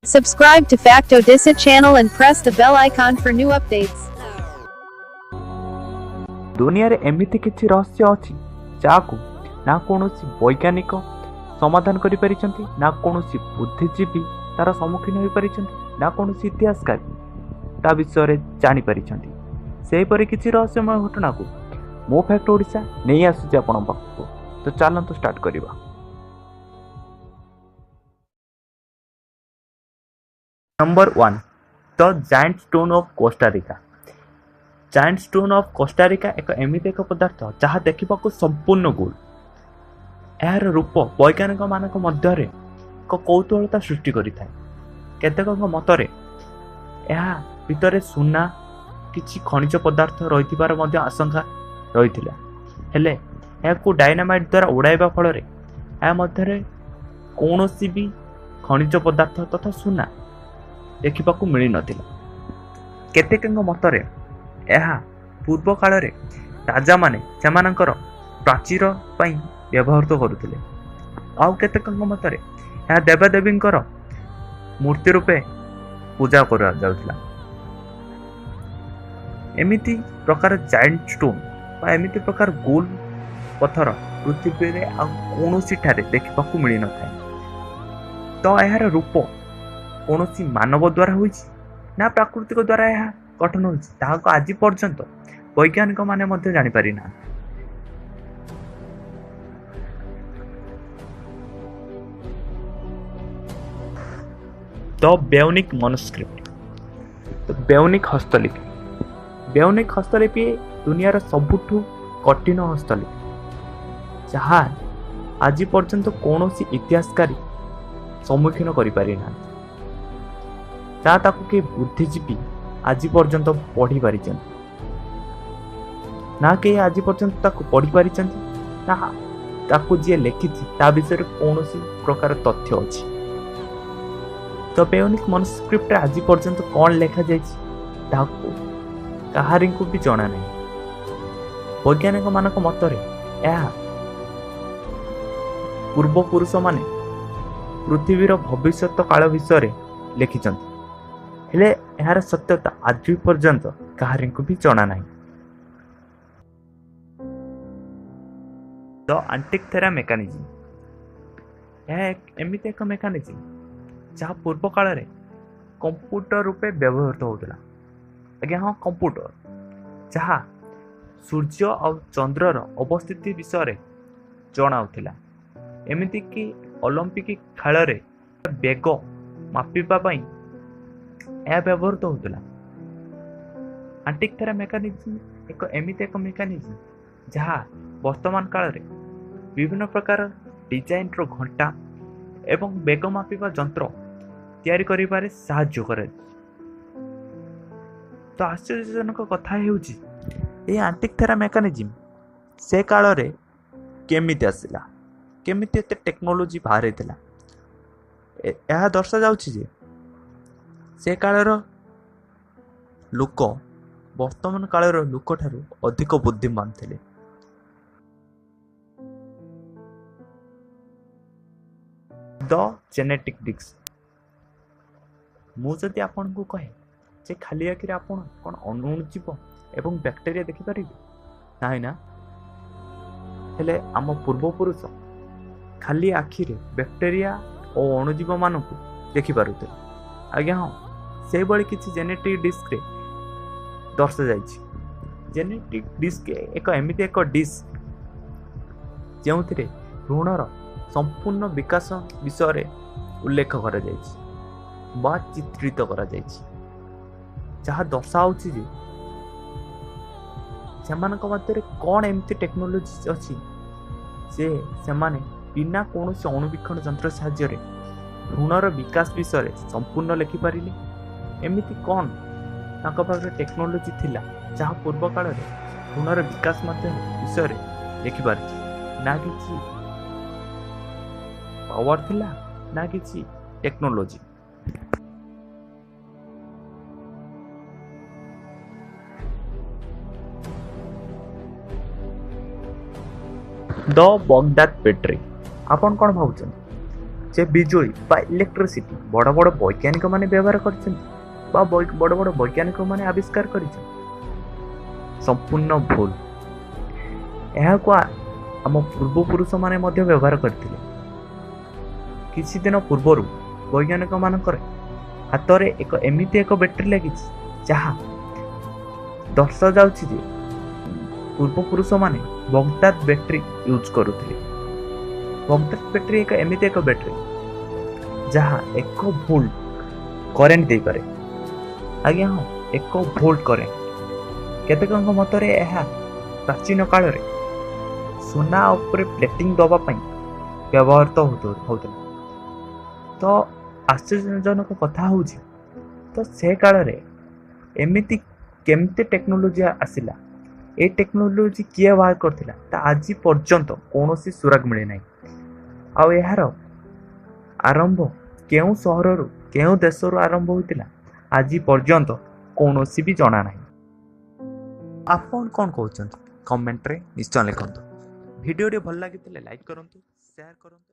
Subscribe to Fact Odisha channel and press the bell icon for new updates. ଦୁନିଆରେ ଏମିତି କିଛି ରହସ୍ୟ ଅଛି ଯାହାକୁ ନା କୌଣସି ବୈଜ୍ଞାନିକ ସମାଧାନ କରିପାରିଛନ୍ତି, ନା କୌଣସି ବୁଦ୍ଧିଜୀବୀ ତା'ର ସମ୍ମୁଖୀନ ହୋଇପାରିଛନ୍ତି, ନା କୌଣସି ଇତିହାସକାରୀ ତା ବିଷୟରେ ଜାଣିପାରିଛନ୍ତି। ସେହିପରି କିଛି ରହସ୍ୟମୟ ଘଟଣାକୁ ମୋ ଫ୍ୟାକ୍ଟ ଓଡ଼ିଶା ନେଇ ଆସୁଛି ଆପଣଙ୍କ ପାଖକୁ। ତ ଚାଲନ୍ତୁ ଷ୍ଟାର୍ଟ କରିବା। Number 1, the giant stone of Costa Rica. Giant stone of Costa Rica ଏକ ଏମିତି ଏକ ପଦାର୍ଥ ଯାହା ଦେଖିବାକୁ ସମ୍ପୂର୍ଣ୍ଣ ଗୋଲ। ଏହାର ରୂପ ବୈଜ୍ଞାନିକମାନଙ୍କ ମଧ୍ୟରେ ଏକ କୌତୂହଳତା ସୃଷ୍ଟି କରିଥାଏ। କେତେକଙ୍କ ମତରେ ଏହା ଭିତରେ ସୁନା, କିଛି ଖଣିଜ ପଦାର୍ଥ ରହିଥିବାର ମଧ୍ୟ ଆଶଙ୍କା ରହିଥିଲା। ହେଲେ ଏହାକୁ ଡାଇନାମାଇଟ୍ ଦ୍ୱାରା ଉଡ଼ାଇବା ଫଳରେ ଏହା ମଧ୍ୟରେ କୌଣସି ବି ଖଣିଜ ପଦାର୍ଥ ତଥା ସୁନା ଦେଖିବାକୁ ମିଳିନଥିଲା। କେତେକଙ୍କ ମତରେ ଏହା ପୂର୍ବ କାଳରେ ରାଜାମାନେ ସେମାନଙ୍କର ପ୍ରାଚୀର ପାଇଁ ବ୍ୟବହୃତ କରୁଥିଲେ। ଆଉ କେତେକଙ୍କ ମତରେ ଏହା ଦେବାଦେବୀଙ୍କର ମୂର୍ତ୍ତି ରୂପେ ପୂଜା କରାଯାଉଥିଲା। ଏମିତି ପ୍ରକାର ଜାଏଣ୍ଟ ଷ୍ଟୋନ୍ ବା ଏମିତି ପ୍ରକାର ଗୋଲ ପଥର ପୃଥିବୀରେ ଆଉ କୌଣସିଠାରେ ଦେଖିବାକୁ ମିଳିନଥାଏ। ତ ଏହାର ରୂପ କୌଣସି ମାନବ ଦ୍ୱାରା ହୋଇଛି ନା ପ୍ରାକୃତିକ ଦ୍ୱାରା ଏହା ଗଠନ ହୋଇଛି, ତାହାକୁ ଆଜି ପର୍ଯ୍ୟନ୍ତ ବୈଜ୍ଞାନିକମାନେ ମଧ୍ୟ ଜାଣିପାରିନାହାନ୍ତି। ଦ ବେଉନିକ୍ ମନୁସ୍କ୍ରିପ୍ଟ, ବେଉନିକ୍ ହସ୍ତଲିପି। ବେଉନିକ୍ ହସ୍ତଲିପି ଦୁନିଆର ସବୁଠୁ କଠିନ ହସ୍ତଲିପି, ଯାହା ଆଜି ପର୍ଯ୍ୟନ୍ତ କୌଣସି ଇତିହାସକାରୀ ସମ୍ମୁଖୀନ କରିପାରିନାହାନ୍ତି, ଯାହା ତାକୁ କେହି ବୁଦ୍ଧିଜୀବୀ ଆଜି ପର୍ଯ୍ୟନ୍ତ ପଢ଼ିପାରିଛନ୍ତି ନା କେହି ଆଜି ପର୍ଯ୍ୟନ୍ତ ତାକୁ ପଢ଼ିପାରିଛନ୍ତି ନା ତାକୁ ଯିଏ ଲେଖିଛି ତା ବିଷୟରେ କୌଣସି ପ୍ରକାର ତଥ୍ୟ ଅଛି। ତ ବେଉନିକ୍ ମନୁସ୍କ୍ରିପ୍ଟରେ ଆଜି ପର୍ଯ୍ୟନ୍ତ କ'ଣ ଲେଖାଯାଇଛି ତାହାକୁ କାହାରିଙ୍କୁ ବି ଜଣା ନାହିଁ। ବୈଜ୍ଞାନିକମାନଙ୍କ ମତରେ ଏହା ପୂର୍ବପୁରୁଷମାନେ ପୃଥିବୀର ଭବିଷ୍ୟତ କାଳ ବିଷୟରେ ଲେଖିଛନ୍ତି, ହେଲେ ଏହାର ସତ୍ୟତା ଆଜି ପର୍ଯ୍ୟନ୍ତ କାହାରିଙ୍କୁ ବି ଜଣା ନାହିଁ। ଦ ଆଣ୍ଟିକଥେରା ମେକାନିଜିମ୍, ଏହା ଏମିତି ଏକ ମେକାନିଜିମ୍ ଯାହା ପୂର୍ବ କାଳରେ କମ୍ପ୍ୟୁଟର ରୂପେ ବ୍ୟବହୃତ ହେଉଥିଲା। ଆଜ୍ଞା ହଁ, କମ୍ପ୍ୟୁଟର, ଯାହା ସୂର୍ଯ୍ୟ ଆଉ ଚନ୍ଦ୍ରର ଅବସ୍ଥିତି ବିଷୟରେ ଜଣାଉଥିଲା। ଏମିତିକି ଅଲମ୍ପିକ ଖେଳରେ ବେଗ ମାପିବା ପାଇଁ ଏହା ବ୍ୟବହୃତ ହେଉଥିଲା। ଆଣ୍ଟିକଥେରା ମେକାନିଜିମ୍ ଏକ ଏମିତି ଏକ ମେକାନିଜିମ୍ ଯାହା ବର୍ତ୍ତମାନ କାଳରେ ବିଭିନ୍ନ ପ୍ରକାର ଡିଜାଇନର ଘଣ୍ଟା ଏବଂ ବେଗ ମାପିବା ଯନ୍ତ୍ର ତିଆରି କରିବାରେ ସାହାଯ୍ୟ କରେ। ତ ଆଶ୍ଚର୍ଯ୍ୟଜନକ କଥା ହେଉଛି, ଏହି ଆଣ୍ଟିକଥେରା ମେକାନିଜିମ୍ ସେ କାଳରେ କେମିତି ଆସିଲା, କେମିତି ଏତେ ଟେକ୍ନୋଲୋଜି ବାହାରିଥିଲା? ଏହା ଦର୍ଶାଯାଉଛି ଯେ ସେ କାଳର ଲୋକ ବର୍ତ୍ତମାନ କାଳର ଲୋକଠାରୁ ଅଧିକ ବୁଦ୍ଧିମାନ ଥିଲେ। ଦ ଜେନେଟିକ୍ ଡିସ୍କ। ମୁଁ ଯଦି ଆପଣଙ୍କୁ କହେ ଯେ ଖାଲି ଆଖିରେ ଆପଣ କ'ଣ ଅଣୁଜୀବ ଏବଂ ବ୍ୟାକ୍ଟେରିଆ ଦେଖିପାରିବେ? ନାହିଁ ନା? ହେଲେ ଆମ ପୂର୍ବପୁରୁଷ ଖାଲି ଆଖିରେ ବ୍ୟାକ୍ଟେରିଆ ଓ ଅଣୁଜୀବମାନଙ୍କୁ ଦେଖିପାରୁଥିଲେ। ଆଜ୍ଞା ହଁ, ସେଇଭଳି କିଛି ଜେନେଟିକ୍ ଡିସ୍କରେ ଦର୍ଶାଯାଇଛି। ଜେନେଟିକ୍ ଡିସ୍କ ଏକ ଏମିତି ଏକ ଡିସ୍କ ଯେଉଁଥିରେ ଭ୍ରୂଣର ସମ୍ପୂର୍ଣ୍ଣ ବିକାଶ ବିଷୟରେ ଉଲ୍ଲେଖ କରାଯାଇଛି ବା ଚିତ୍ରିତ କରାଯାଇଛି, ଯାହା ଦର୍ଶାଉଛି ଯେ ସେମାନଙ୍କ ମଧ୍ୟରେ କ'ଣ ଏମିତି ଟେକ୍ନୋଲୋଜି ଅଛି ଯେ ସେମାନେ ବିନା କୌଣସି ଅଣୁବୀକ୍ଷଣ ଯନ୍ତ୍ର ସାହାଯ୍ୟରେ ଭ୍ରୂଣର ବିକାଶ ବିଷୟରେ ସମ୍ପୂର୍ଣ୍ଣ ଲେଖିପାରିଲେ। ଏମିତି କ'ଣ ତାଙ୍କ ପାଖରେ ଟେକ୍ନୋଲୋଜି ଥିଲା ଯାହା ପୂର୍ବ କାଳରେ ଭ୍ରୂଣର ବିକାଶ ମଧ୍ୟ ବିଷୟରେ ଲେଖିପାରିଛି? ନା କିଛି ପାୱାର ଥିଲା ନା କିଛି ଟେକ୍ନୋଲୋଜି। ଦ ବଗଦାଦ ପେଟ୍ରି। ଆପଣ କ'ଣ ଭାବୁଛନ୍ତି? ଯେ ବିଜୁଳି ବା ଇଲେକ୍ଟ୍ରିସିଟି ବଡ଼ ବଡ଼ ବୈଜ୍ଞାନିକମାନେ ବ୍ୟବହାର କରିଛନ୍ତି ବା ବଡ଼ ବଡ଼ ବୈଜ୍ଞାନିକମାନେ ଆବିଷ୍କାର କରିଛନ୍ତି। ସମ୍ପୂର୍ଣ୍ଣ ଭୁଲ। ଏହାକୁ ଆମ ପୂର୍ବପୁରୁଷମାନେ ମଧ୍ୟ ବ୍ୟବହାର କରିଥିଲେ। କିଛି ଦିନ ପୂର୍ବରୁ ବୈଜ୍ଞାନିକମାନଙ୍କର ହାତରେ ଏକ ଏମିତି ଏକ ବ୍ୟାଟେରୀ ଲାଗିଛି ଯାହା ଦର୍ଶାଯାଉଛି ଯେ ପୂର୍ବପୁରୁଷମାନେ ବଗଦାଦ ବ୍ୟାଟେରୀ ୟୁଜ୍ କରୁଥିଲେ। ବଗଦାଦ ବ୍ୟାଟେରୀ ଏକ ଏମିତି ଏକ ବ୍ୟାଟେରୀ ଯାହା 1 ଭୋଲ୍ଟ କରେଣ୍ଟ ଦେଇପାରେ। ଆଜ୍ଞା ହଁ, 1 ଭୋଲ୍ଟ କରେଣ୍ଟ। କେତେକଙ୍କ ମତରେ ଏହା ପ୍ରାଚୀନ କାଳରେ ସୁନା ଉପରେ ପ୍ଲେଟିଂ ଦେବା ପାଇଁ ବ୍ୟବହୃତ ହେଉଥିଲା। ତ ଆଶ୍ଚର୍ଯ୍ୟଜନକ କଥା ହେଉଛି ତ ସେ କାଳରେ ଏମିତି କେମିତି ଟେକ୍ନୋଲୋଜି ଆସିଲା, ଏ ଟେକ୍ନୋଲୋଜି କିଏ ବାହାର କରିଥିଲା ତା ଆଜି ପର୍ଯ୍ୟନ୍ତ କୌଣସି ସୁରାଗ ମିଳିନାହିଁ। ଆଉ ଏହାର ଆରମ୍ଭ କେଉଁ ସହରରୁ କେଉଁ ଦେଶରୁ ଆରମ୍ଭ ହୋଇଥିଲା ଆଜି ପର୍ଯ୍ୟନ୍ତ କୌଣସି ବି ଜଣା ନାହିଁ। ଆପଣ କ'ଣ କହୁଛନ୍ତି କମେଣ୍ଟରେ ନିଶ୍ଚୟ ଲେଖନ୍ତୁ। ଭିଡ଼ିଓଟି ଭଲ ଲାଗିଥିଲେ ଲାଇକ୍ କରନ୍ତୁ, ସେୟାର କରନ୍ତୁ।